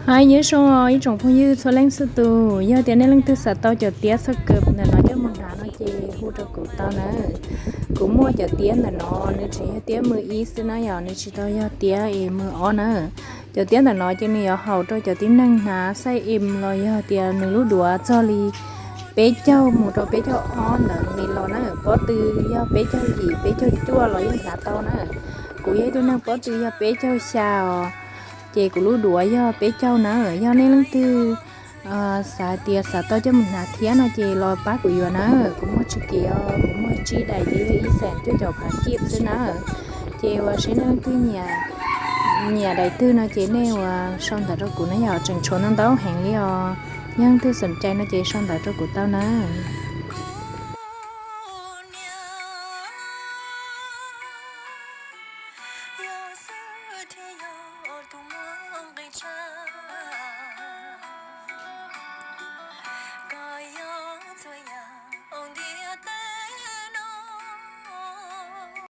Hais nyob zoo ib tsoom phooj ywg txhua leej txhua tus, yog tias nej leej twg xav tau cov tiab xab kawm ntawm no coj mus hnav no ces hu rau kuv tau nawb. Kuv muaj cov tiab ntawm no, nws tseem yog tiab mws ib xwb na yom, nws tsis tau yog tiab es mws ob na. Cov tiab ntawm no ces nws yuav haum rau cov tib neeg hnav xaiv em los yog tias nws lub duav txog li peb caug mus rau peb caug ob ntawd li los na. Pob tw yog peb caug yim peb caug cuaj los yeej hnav tau na. Kuv yog ib tug neeg pob tw yog peb caug xya os, ces kuv lub duav yog peb caug na. Yog nej leej twg xav tias xav tau coj mus hnav thiab no ces los pab kuv yuav na. Kuv muag tsis kim os, kuv muag tsib daim ces yog ib xees cuaj caum phav kij xwb na. Ces ua seb nej leej twg nyiam daim twg no ces nej ua sau ntawv rau kuv na yom, tseem tshuav ntau ntau heev li os. Yog leej twg xom cai no ces sau ntawv rau kuv tau nawb.